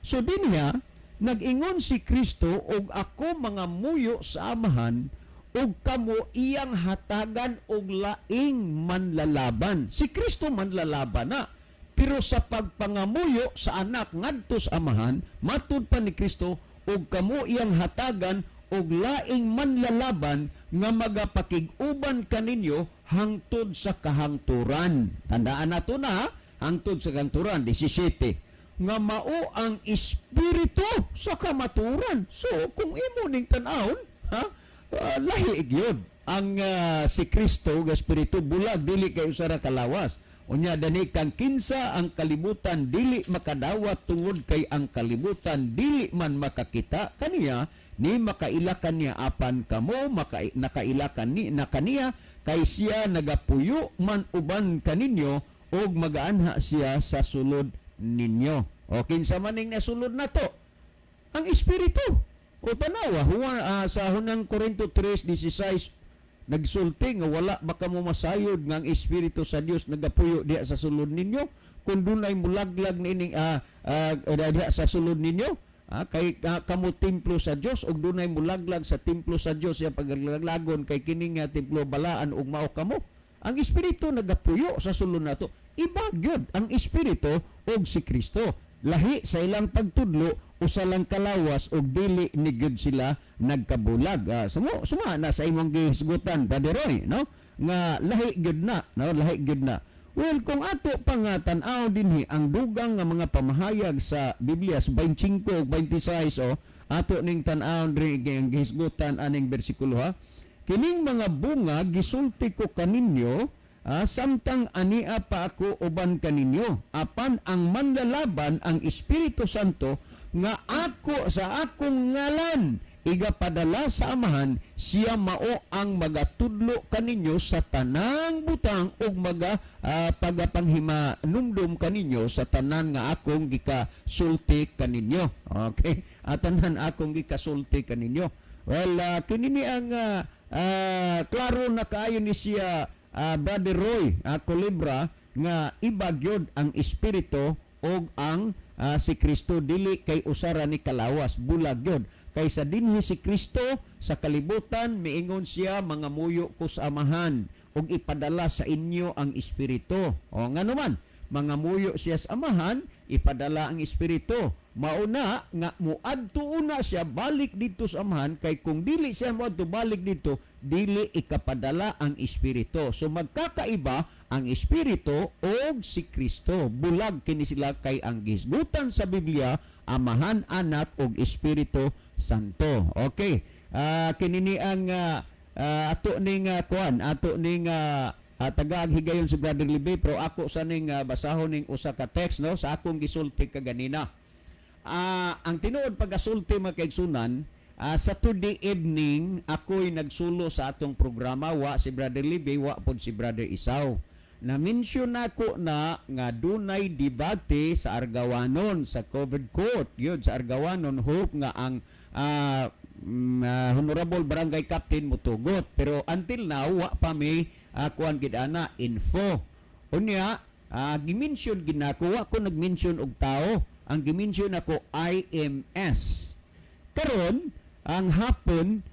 So dinhiya, nag-ingon si Kristo, "Og ako mga muyo sa Amahan, ug kamo iyang hatagan og laing manlalaban." Si Kristo manlalaban na. Pero sa pagpangamuyo sa Anak ngadto sa Amahan, matud pa ni Kristo, "Ug kamo iyang hatagan og laing manlalaban nga magapakig-uban kaninyo hangtod sa kahangturan." Tandaan nato na, ha? Hangtod sa kahangturan, 17. "Nga mao ang Espiritu sa kamaturan." So, kung imo ning tan-awon, ha, lahi gyud ang si Kristo ug Espiritu, bulag, dili kay usa ra kalawas. Unya dani kang 15, "Ang kalibutan dili makadawat tungod kay ang kalibutan dili man makakita kaniya ni makaila kaniya, apan kamo nakaila kani na kaniya, kay siya nagapuyo man uban kaninyo ug magaanha siya sa sulod ninyo." O kinsa man ning nasulod nato? Ang Espiritu. O tanawa, Juan, sa Hunang Korinto 3:16, nagsulti nga wala baka mo masayod nga ang Espiritu sa Dios nagapuyo diha sa sulod ninyo? Kung dunay mulaglag niining diha sa sulod ninyo, kay kamo templo sa Dios, ug dunay mulaglag sa templo sa Dios, siya paglaglagon, kay kini nga templo balaan ug mao kamo. Ang Espiritu nagapuyo sa sulod nato. Iba gyud ang Espiritu ug si Kristo. Lahi sa ilang pagtudlo, usa lang kalawas ug dili ni gyud sila nagkabulag. Suma na sa imong gihisgutan, Brother Roy, no? Nga lahi gyud na, no? Lahi gyud na. Well, kung ato pa nga tan-aw dinhi ang dugang nga mga pamahayag sa Biblia sa 25 ug 26, oh, ato ning tan-aw diri ang gihisgutan aning bersikulo, ha. "Kining mga bunga gisulti ko kaninyo samtang ania pa ako uban kaninyo. Apan ang manlalaban, ang Espiritu Santo, nga ako sa akong ngalan igapadala sa Amahan, siya mao ang magatudlo kaninyo sa tanang butang ug maga pagapanghimanumdum kaninyo sa tanan nga akong gikasulti kaninyo." Okay, at tanan akong gikasulti kaninyo. Well, kini ni ang klaro na kaayo ni siya, Brother Roy Colibra, nga iba gyud ang Espiritu og ang si Kristo, dili kay usara ni kalawas, bulag gyud. Kay sa dinhi si Kristo sa kalibutan, miingon siya, "Mangamuyo ko sa Amahan ug ipadala sa inyo ang Espiritu." O ngano man mangamuyo siya sa Amahan, ipadala ang Espiritu? Mauna nga muadto una siya balik didto sa Amahan, kay kung dili siya moadto balik didto, dili ikapadala ang Espiritu. So magkakaiba ang Espiritu og si Kristo. Bulag kini sila kay ang gisgutan sa Biblia, Amahan, Anak ug Espiritu Santo. Okay. Kini ni ang ato ning kuan, ato ning tagaag higayon si Brother Libe, pero ako sa ning basahon ning usa ka text, no, sa akong gisulti kaganina. Ang tinuod pagasulti, mga kaigsunan, Saturday evening ako'y nagsulo sa atong programa, wa si Brother Libe, wa pod si Brother Isaw. Na-mention nako na nga dunay debate sa Argawanon sa covered court. Yun sa Argawanon, hope nga ang honorable barangay captain mutugot. Pero until now wa pa may kuan gid ana info. Unya, gimension gid nako, wa ko nag-mention og tao. Ang gimension nako, IMS. Karon, ang hapon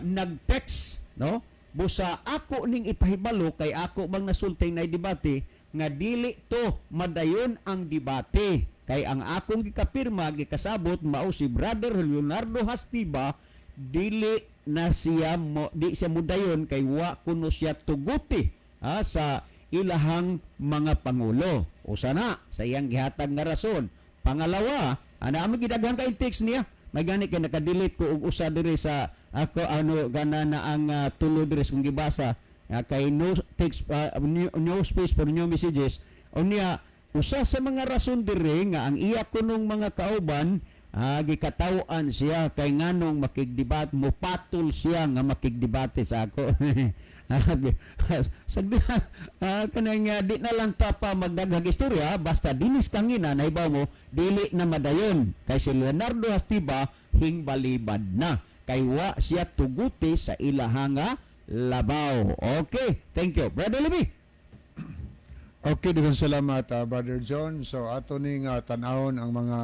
nag-text, no? Busa ako ning ipahibalo kay ako bang nasulti na debate nga dili to madayon ang debate kay ang akong gikapirma, gikasabot, mao si Brother Leonardo Hastiba, dili na siya mo, di siya mudayon kay wa kuno siya tuguti sa ilahang mga pangulo. Usa na sa iyang gihatag nga rason. Pangalawa, ana amo gidaghan kay text niya. May gani kay naka-delete ko og usa diri sa ako, ano gana na ang tulo diri kung gibasa kay no text, no space for new messages. Unya, usa sa mga rason diri nga ang iya kunong mga kauban, gikataw-an siya kay nganong makigdebat, mupatol siya nga makigdebate sa ako. Sagdi kanang di na lang ta pa magdaghag istorya, basta dinis kangina nahibaw mo dili na madayon kay si Leonardo Hastiba hingbalibad na kay wa siya tuguti sa ilahanga labaw. Okay, thank you, Brother Libby. Okay, daghang salamat, Brother John. So ato ning tan-awon ang mga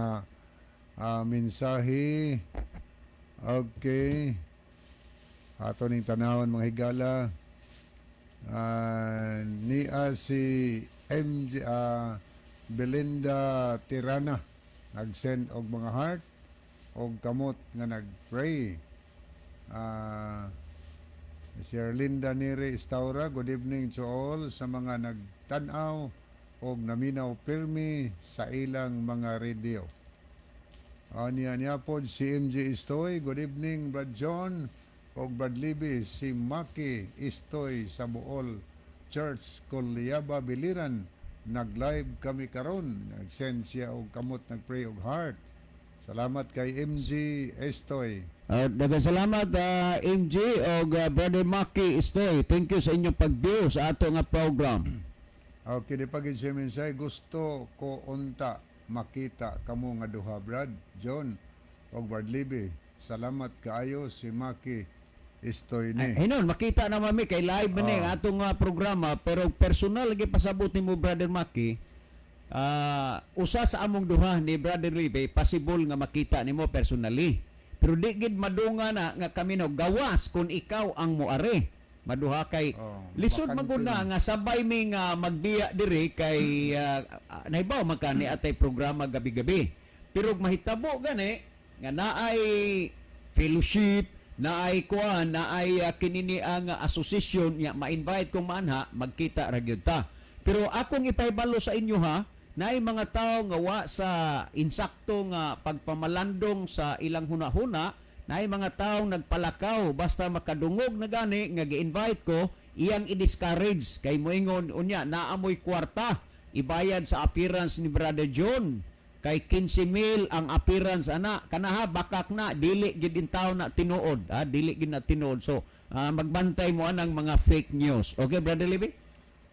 mensahe. Okay. Ato ning tanawon, mga higala. Niya si MJ Belinda Tirana nag-send og mga heart og kamot nga nag-pray. Si Erlinda Nere Estaura, good evening to all sa mga nagtan-aw og naminaw pirmi sa ilang mga radio. Niya niya pod si MJ Istoy, good evening, Brad John og Brad Libby, si Maki Istoy sa Buol Church, Kulyaba, Biliran. Nag-live kami karon, nag-send siya og kamot nag-pray og heart. Salamat kay MG Estoy. Daghang salamat, MG og Brother Maki Istoy. Thank you sa inyong pag-view sa ato nga program. Okay, di pa gid siya mensahe, "Gusto ko unta makita kamo nga duha, Brad John og Brad Libby. Salamat kaayo, si Maki Istoy ni." Ay, hinon makita na mami kay live man ni ang atong programa, pero personal lagi pasabot nimo, Brother Maki, usa sa among duha ni Brother Libe possible nga makita nimo personally, pero di gid madunga na nga kami no gawas kung ikaw ang moari maduha kay Oh, lisod bakante maguna na. Nga sabay mi nga magbiya diri kay nahibaw man ka ni atay programa gabi-gabi, pero ug mahitabo gani nga naay fellowship, naay kuan, naay kinini ang association nya ma-invite kong maanha, magkita ra gyud ta. Pero akong ipahibalo sa inyo ha, naay mga tao nga wa sa insakto nga pagpamalandong sa ilang hunahuna, naay mga tao nagpalakaw basta makadungog na gani nga gi-invite ko, iyang i-discourage kay moingon unya naamoy kwarta ibayad sa appearance ni Brother John kay 15 mil ang appearance ana kana ha. Bakak na, dili gid in taon na tinuod ha, dili gid na tinuod. So magbantay mo anang mga fake news. Okay, Brother Libby.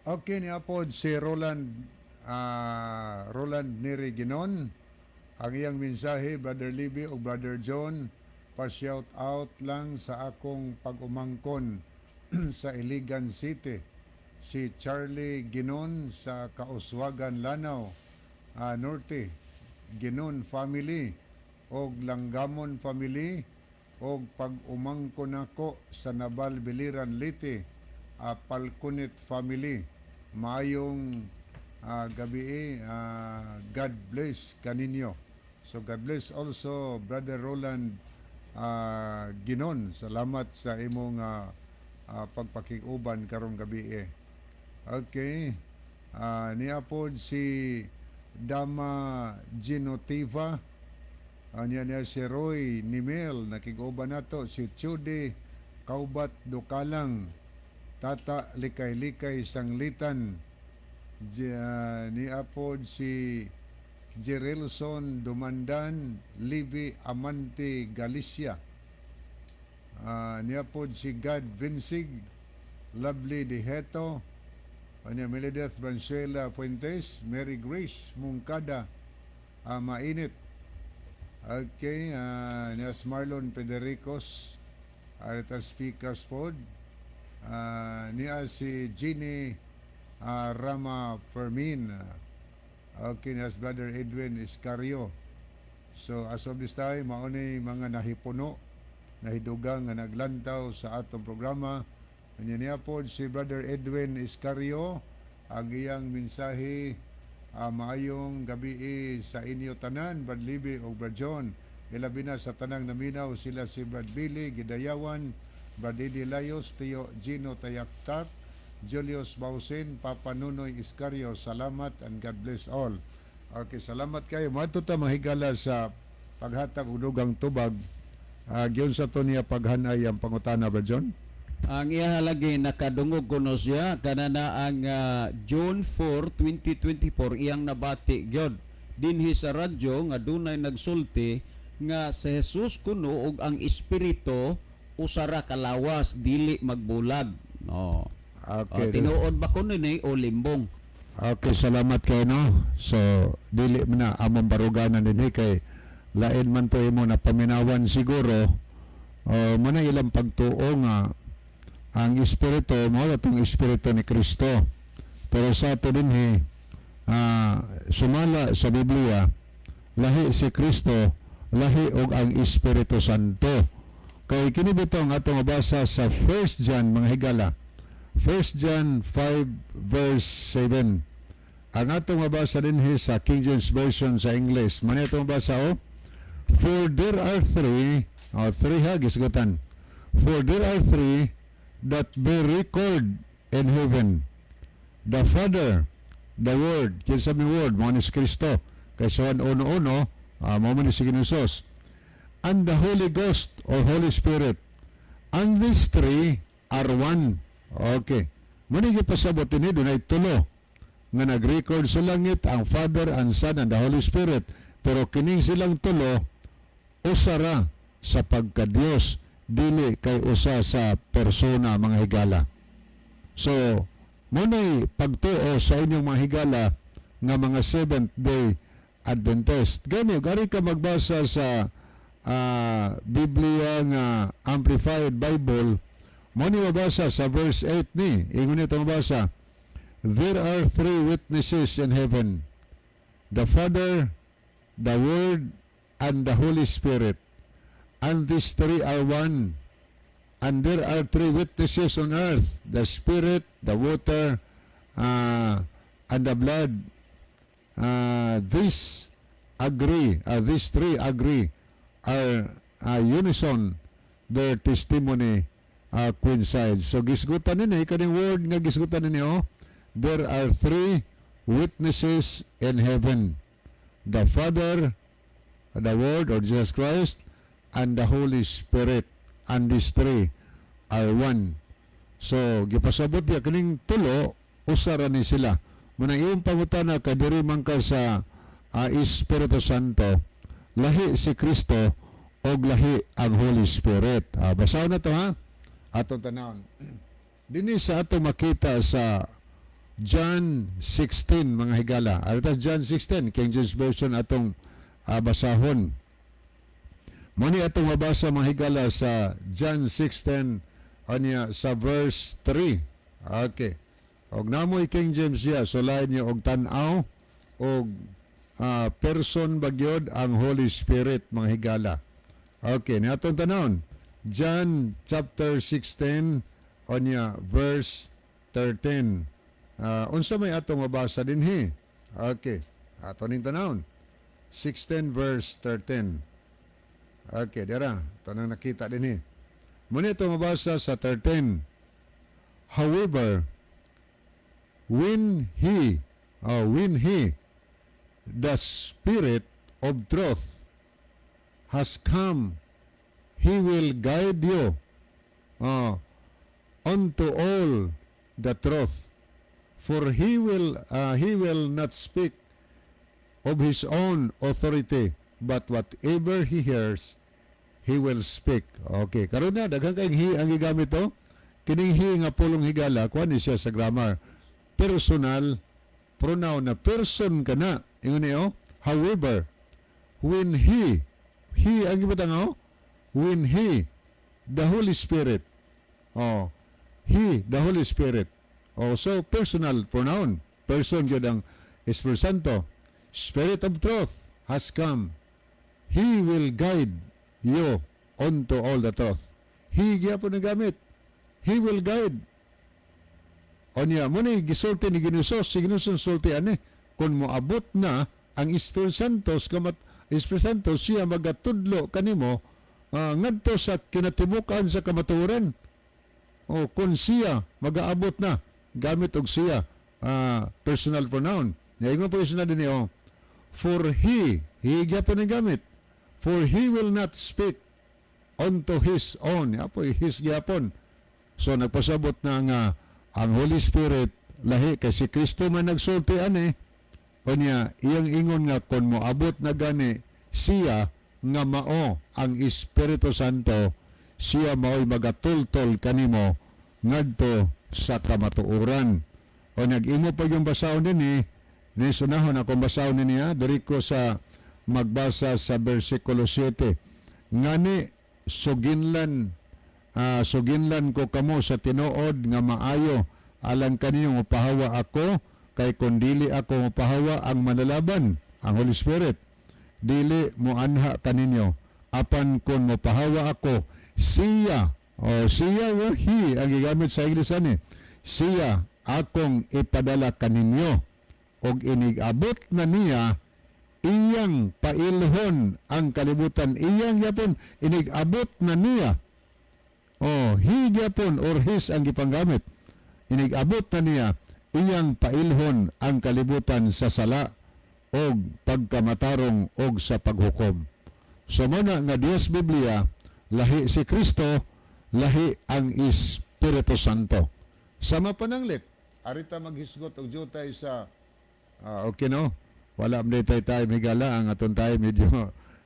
Okay, niya pod si Roland Neri Ginon. Ang iyang mensahe, "Brother Libby o Brother John, pa-shout out lang sa akong pag-umangkon sa Iligan City. Si Charlie Ginon sa Kauswagan, Lanao Norte. Ginon family." og Langgamon family og pag-umangko nako sa Nabal, Biliran, Leyte, Palkunit family. Maayong gabi, God bless kaninyo. So God bless also, Brother Roland Ginon. Salamat sa imong pagpakig-uban karong gabi eh. Okay. Niya pod si Dama Genotiva. Niya niya si Roy Nimel, nakig-uban nato si Chude Kaubat Dukalang, Tata Likay-Likay Sanglitan. Niya pod si Jerilson Dumandan, Libby Amante Galicia. Niya pod si God Vincig, Lovely Diheto, niya Melideth Branzuela Fuentes, Mary Grace Mungkada, Mainit. Okay, niya si Marlon Federicos, Aritas Picas pod. Niya si Ginny Rama Fermin. Okay, niya si Brother Edwin Iscario. So, as of this time, maunay mga nahipuno, nahidugang nga naglantaw sa atong programa. Kanya niya po si Brother Edwin Iscario, ang iyang mensahe, maayong gabi sa inyo tanan, Brad Libby o Brad John. Ilabi na sa tanang naminaw, sila si Brad Billy Gidayawan, Brad Eddie Layos, Tio Gino Tayaktak, Julius Bausin, Papa Nunoy Iscario. Salamat and God bless all. Okay, salamat kayo. Moadto ta, mahigala, sa paghatag og dugang tubag. Giunsa to niya paghanay ang pangutana, Brad John? Ang iya lagi nakadungog kuno siya kanana ang June 4, 2024 iyang nabati gyud dinhi sa radyo nga dunay nagsulti nga si Jesus kuno ug ang Espiritu usa ra ka lawas, dili magbulag. No. Okay. Oh, tinuod ba kuno ni o limbong? Okay, salamat kayo, no. So, dili man na among baruganan dinhi kay lain man to imo na paminawan siguro. O mo na ilang pagtuo nga ang espiritu mo atong espiritu ni Kristo. Pero sa ato dinhi, sumala sa Biblia, lahi si Kristo, lahi og ang Espiritu Santo. Kay kini bitaw ang atong mabasa sa 1 John, mga higala. 1 John 5 verse 7. Ang atong mabasa dinhi sa King James Version sa English. Mao atong mabasa oh. For there are three, oh, three ha, gisgutan. For there are three that bear record in heaven. The Father, the Word, kinsa may Word, mao ni si Kristo. Kay sa 1:1, mao man ni si Ginoo. And the Holy Ghost or Holy Spirit. And these three are one. Okay. Mao ni gipasabot ini dunay tulo nga nag-record sa langit, ang Father and Son and the Holy Spirit. Pero kining silang tulo usa ra sa pagka-Dios, dili kay usa sa persona, mga higala. So, mao na'y pagtuo sa inyong mga higala nga mga Seventh Day Adventist. Gani, gari ka magbasa sa Biblia nga Amplified Bible, mao ni mabasa sa verse 8 ni. Ingon nito mabasa, "There are three witnesses in heaven, the Father, the Word, and the Holy Spirit. And these three are one. And there are three witnesses on earth, the Spirit, the water, and the blood. These three agree, are unison, their testimony coincides." So gisgutan nini, kaning word nga gisgutan nini oh, there are three witnesses in heaven. The Father, the Word or Jesus Christ, and the Holy Spirit. And these three are one. So, gipasabot niya kining tulo, usa ra ni sila. Mao nang iyong pangutana kay diri man ka sa Espiritu Santo, lahi si Kristo og lahi ang Holy Spirit. Basahon na to ha. Atong tanawon. Dinhi sa ato makita sa John 16, mga higala. Arita John 16, King James Version atong basahon. Mao ni atong mabasa, mga higala, sa John 16 anya sa verse 3. Okay. Og namoy King James siya, so lain niyo og tan-aw og Person ba gyud ang Holy Spirit, mga higala? Okay, ni atong tanawon. John chapter 16 onya verse 13. Unsa may atong mabasa dinhi? Okay, ato ning tanawon. 16 verse 13. Okay, dira. Ito nang nakita dinhi. Muna ito mabasa sa 13. However, when he, the Spirit of truth, has come, he will guide you unto all the truth. For he will not speak of his own authority, but whatever he hears, he will speak. Okay, karon na daghan kay "he" ang gigamit to. Kining "he" nga pulong, higala, kuan ni siya sa grammar. Personal pronoun na, person kana. Ingon niyo, however, when he, he ang gibutang oh, when he, the Holy Spirit. Oh, he, the Holy Spirit. Oh, so personal pronoun. Person gyud ang Espiritu Santo. Spirit of truth has come, he will guide you unto all the truth. He gyapon na gamit. He will guide. Onya, mo ni gisulti ni Ginoo, si Ginoo sulti ani, kung moabot na ang Espiritu Santo, kamat Espiritu Santo, siya magatudlo kanimo ngadto sa kinatibukan sa kamatuoran. O kung siya magaabot na, gamit og "siya", personal pronoun. Ingon po na din oh. For he gyapon ang gamit. For he will not speak unto his own. Apoy his gyapon. So nagpasabot na nga ang Holy Spirit lahi kay si Kristo man nagsulti ani. Unya iyang ingon nga kon moabot na gani siya nga mao ang Espiritu Santo, siya mao'y magatultol kanimo ngadto sa kamatuoran. O nag-imo pa yung basahon dinhi ni sunahon akong basahon niya diri ko sa magbasa sa versikulo 7. Ngani suginlan ko kamo sa tinuod nga maayo alang kaninyo mopahawa ako, kay kun dili ako mopahawa, ang Manlalaban, ang Holy Spirit, dili moanha kaninyo. Apan kun mopahawa ako, siya o siya o he ang gigamit sa English ani, siya akong ipadala kaninyo, og inig-abot na niya, iyang pailhon ang kalibutan. Iyang yapon, inig-abot na niya. Oh, he gyapon or his ang gipanggamit. Inig-abot na niya, iyang pailhon ang kalibutan sa sala og pagkamatarong og sa paghukom. So muna nga Dios Biblia, lahi si Kristo, lahi ang Espiritu Santo. Sa mapananglit, arita maghisgot og jutay sa okay no? Wala man tayo time, higala, ang atong time medyo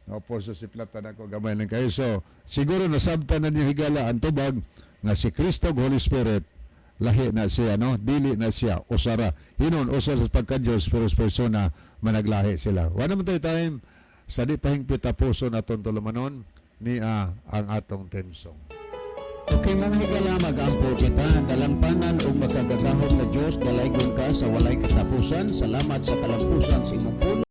opo sa siplatan ako gamay lang kayo. So siguro nasabtan na niyo, higala, ang tubag nga si Kristo ug Holy Spirit lahi na siya, no? Dili na siya usara. Hinon usa sa pagka-Diyos pero sa persona managlahi sila. Wala man tayo time sa di pahingpit, tapuson aton tulumanon ni ang atong theme song. Okay, mga higala, mag-ampo kita. Dalampanan og makagagahom na Dios, dalaygon ka sa walay katapusan. Salamat sa kalampusan sa imong pulong.